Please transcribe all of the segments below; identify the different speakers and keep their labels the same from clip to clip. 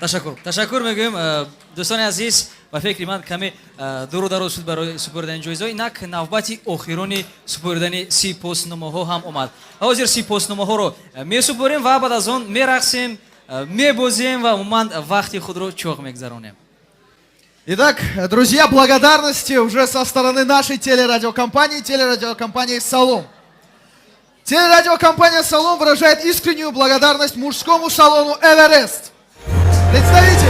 Speaker 1: Ташаккур, ташаккур мегӯем, дӯстони азиз. Ба фикри ман, каме дуру дароз шуд барои супоридани ҷоизаҳо. Инак навбати охирони супоридани сипосномаҳо ҳам омад. Ҳозир сипосномаҳоро месупорем ва баъд аз он мерақсем, мебозем ва умуман вақти худро чоқ мегузаронем.
Speaker 2: Итак, друзья, благодарности уже со стороны нашей телерадиокомпании, телерадиокомпании «Салом». Телерадиокомпания «Салом» выражает искреннюю благодарность мужскому салону «Эверест». Представитель.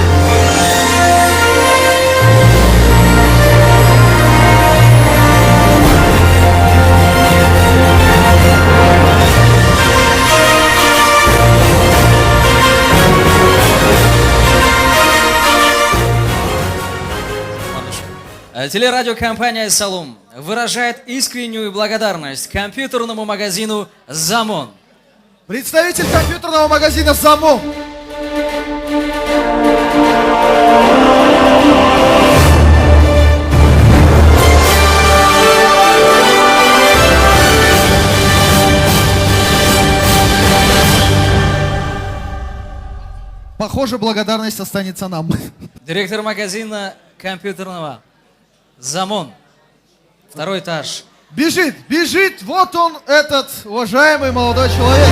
Speaker 1: Телерадиокомпания «Салом» выражает искреннюю благодарность компьютерному магазину «Замон».
Speaker 2: Представитель компьютерного магазина «Замон». Похоже, благодарность останется нам.
Speaker 1: Директор магазина компьютерного «Замон». Второй этаж.
Speaker 2: Бежит, бежит, вот он, этот уважаемый молодой человек.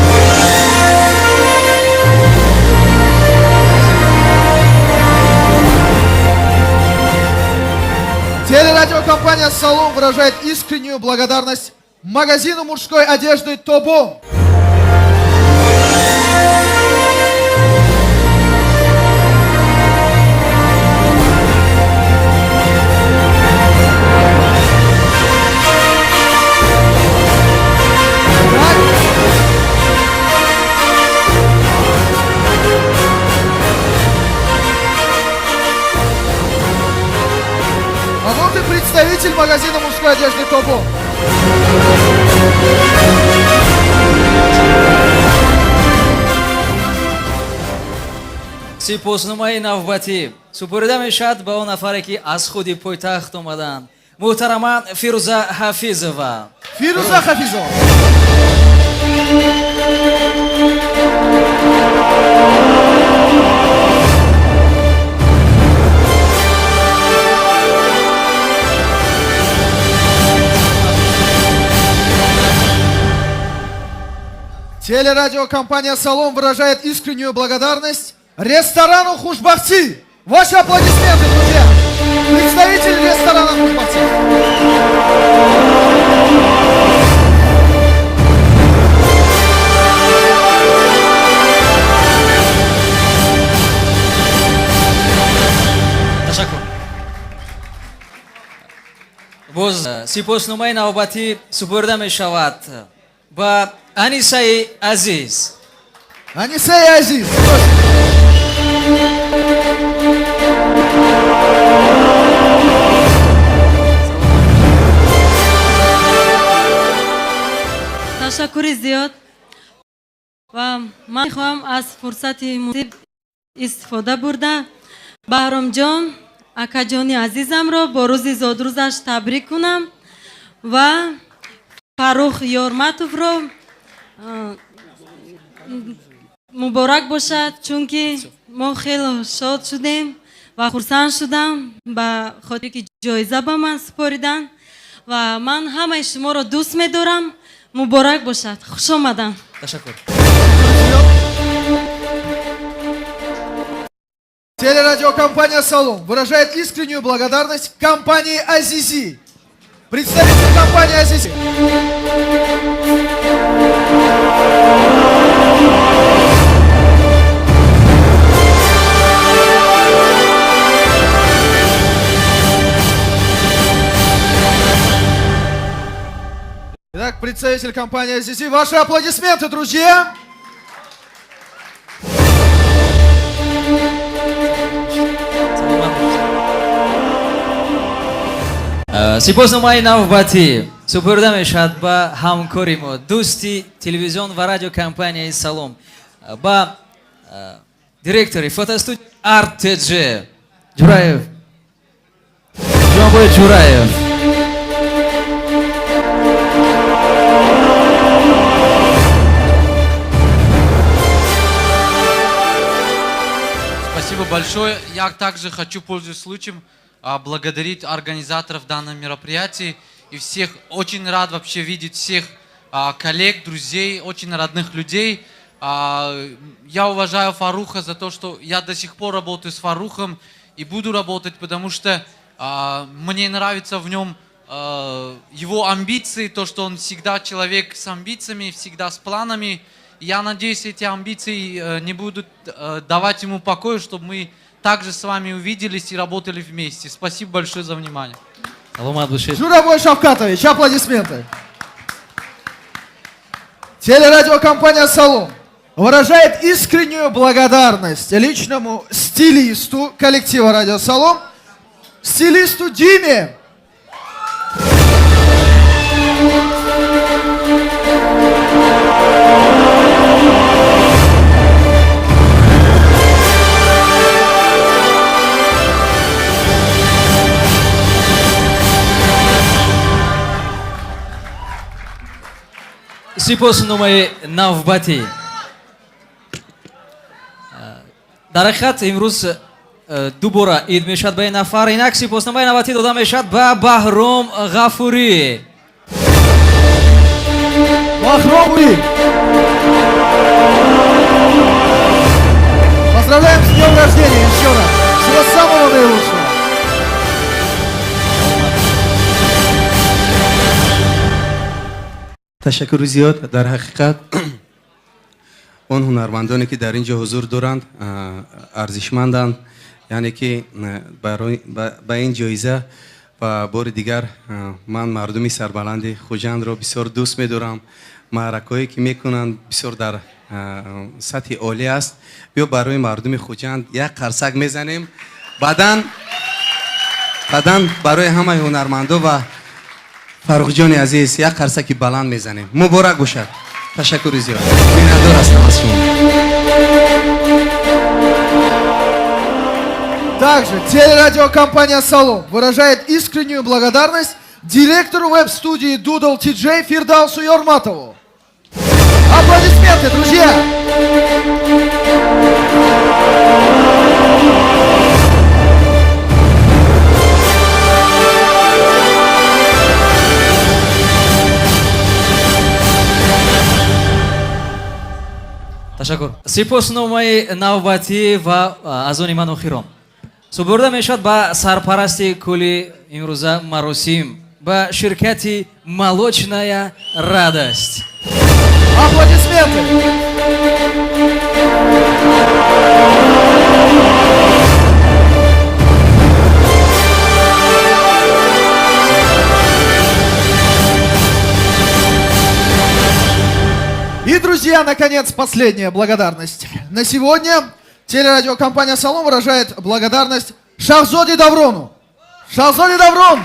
Speaker 2: Телерадиокомпания «Салом» выражает искреннюю благодарность магазину мужской одежды «Тобон». Так. А вот и представитель магазина мужской одежды «Тобон».
Speaker 1: Сипосномаи навбатӣ супорида мешавад ба он нафаре, ки аз худи пойтахт омаданд, муҳтарама Фирӯза Ҳафизова.
Speaker 2: Фируза Хафизова. Телерадиокомпания «Салом» выражает искреннюю благодарность ресторану «Хушбахти». Ваши аплодисменты, друзья! Представитель ресторана «Хушбахти».
Speaker 1: Ташаккур. Боз сипосномаи навбатӣ супорида мешавад ба Анисаи азиз.
Speaker 2: Анисея Азиз. Просим.
Speaker 3: Ташаккури зиёд ва ман мехоҳам аз фурсати муносиб истифода бурда, Баҳромҷон акаҷони азизамро бо рӯзи зодрӯзаш табрик кунам ва Фаррух Ёрматовро муборак бошад, чунки мо хело шод шудем ва хурсанд шудам ба хотире ки ҷоиза ба ман супориданд. Ва ман ҳамаи шуморо дӯст медорам. Муборак бошад, хуш омадам.
Speaker 1: Ташаккур.
Speaker 2: Телерадиокомпания «Салом» выражает искреннюю благодарность компании «Азизи». Представитель компании «Азизи». Итак, представитель компании «Азизи». Ваши аплодисменты, друзья!
Speaker 1: Саломат бошед. Сипосномаи навбатӣ супорида мешавад ба ҳамкори мо, дӯсти телевизион ва радиокомпанияи «Салом», ба директори фотостудия «Арт-ТЖ» Ҷураев, Ҷонбой Ҷураев.
Speaker 4: Спасибо большое. большое. Я также хочу, пользуясь случаем, благодарить организаторов данного мероприятия и всех. Очень рад вообще видеть всех коллег, друзей, очень родных людей. Я уважаю Фаруха за то, что я до сих пор работаю с Фарухом и буду работать, потому что мне нравится в нем его амбиции, то, что он всегда человек с амбициями, всегда с планами. Я надеюсь, эти амбиции не будут давать ему покоя, чтобы мы также с вами увиделись и работали вместе. Спасибо большое за внимание.
Speaker 1: Саломат бошед.
Speaker 2: Журабой Шавкатович, аплодисменты. Телерадиокомпания «Салом» выражает искреннюю благодарность личному стилисту коллектива «Радио Салом», стилисту Диме.
Speaker 1: Сипосномаи навбатӣ. Дар ҳақиқат, имрӯз дубора ид мешавад ба ин нафар. Инак, сипосномаи навбатӣ дода мешавад ба Баҳром Ғафурӣ.
Speaker 2: Бахром. Поздравляем с днем рождения еще раз. Всего самого наилучшего.
Speaker 5: Ташаккури зиёд. Дар ҳақиқат, он ҳунармандоне, ки дар ин ҷо ҳузур доранд, арзишманданд, яъне ки ба ин ҷоиза. Ва бори дигар, ман мардуми сарбаланди Хуҷандро бисёр дӯст медорам. Маъракаҳое, ки мекунанд, бисёр дар сатҳи олӣ аст. Биё, барои мардуми Хуҷанд як қарсак мезанем, баъдан барои ҳамаи ҳунармандо ва Фаррухҷони азиз як қарсаки баланд мезанем. Муборак бошад, ташаккури зиёд, миннатдор ҳастам аз шумо.
Speaker 2: Также телерадиокомпания «Салом» выражает искреннюю благодарность директору веб-студии Doodle TJ Фирдаусу Йорматову. Аплодисменты, друзья!
Speaker 1: Ташаккур. Сипосномаи навбатӣ ва аз они ман охирон супурда мешавад ба сарпарасти кулли имрӯза маросим, ба ширкати «Молочная радость».
Speaker 2: Аплодисменты! И, друзья, наконец, последняя благодарность. На сегодня телерадиокомпания «Салом» выражает благодарность Шахзоде Даврону. Шахзоде Даврон!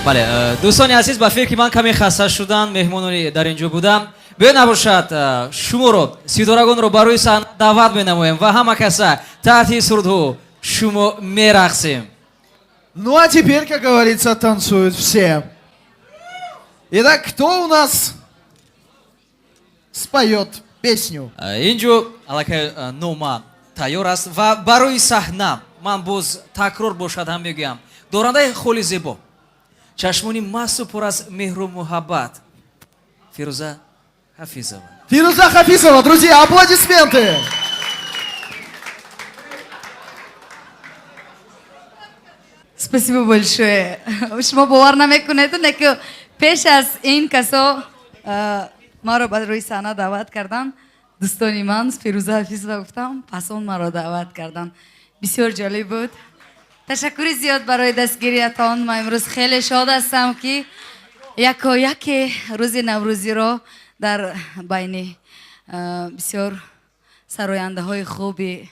Speaker 1: Бале, дӯстони азиз, ба фикри ман, каме хаста шудан меҳмонони дар ин ҷо будам. Биё, набошад, шуморо, ситорагонро, ба рӯи саҳна даъват менамоем ва ҳама каса таҳти сурудҳо шумо мерақсем.
Speaker 2: Ну а теперь, как говорится, танцуют все. Итак, кто у нас споет песню?
Speaker 1: Ин ҷо аллакай нома тайёр аст ва барои саҳна, ман боз такрор бошад ҳам мегӯям, дорандаи холи зебо, чашмони масту пур аз меҳру муҳаббат, Фирӯза Ҳафизова.
Speaker 2: Фируза Хафизова, друзья, аплодисменты!
Speaker 6: Спасибо большое. Шумо бовар намекунед, не ки пеш аз ин касо маро ба рӯи саҳна даъват кардан, дӯстони ман Фирӯза Ҳафизова гуфтам, пас он маро даъват кардан. Бисёр ҷолиб буд. Ташаккури зиёд барои дастгириятон. Ман имрӯз хеле шод ҳастам, ки якояке рӯзи наврӯзиро дар байни бисёр сарояндаҳои хуби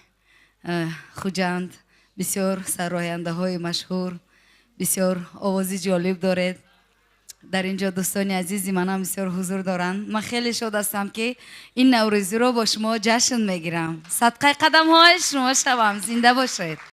Speaker 6: Хуҷанд, бисёр сарояндаҳои машҳур, бисёр овози ҷолиб доред. Дар ин ҷо дӯстони азизи манам бисёр ҳузур доранд. Ман хеле шод ҳастам, ки ин наврӯзиро бо шумо ҷашн мегирам. Садқаи қадамҳои шумо шавам, зинда бошед.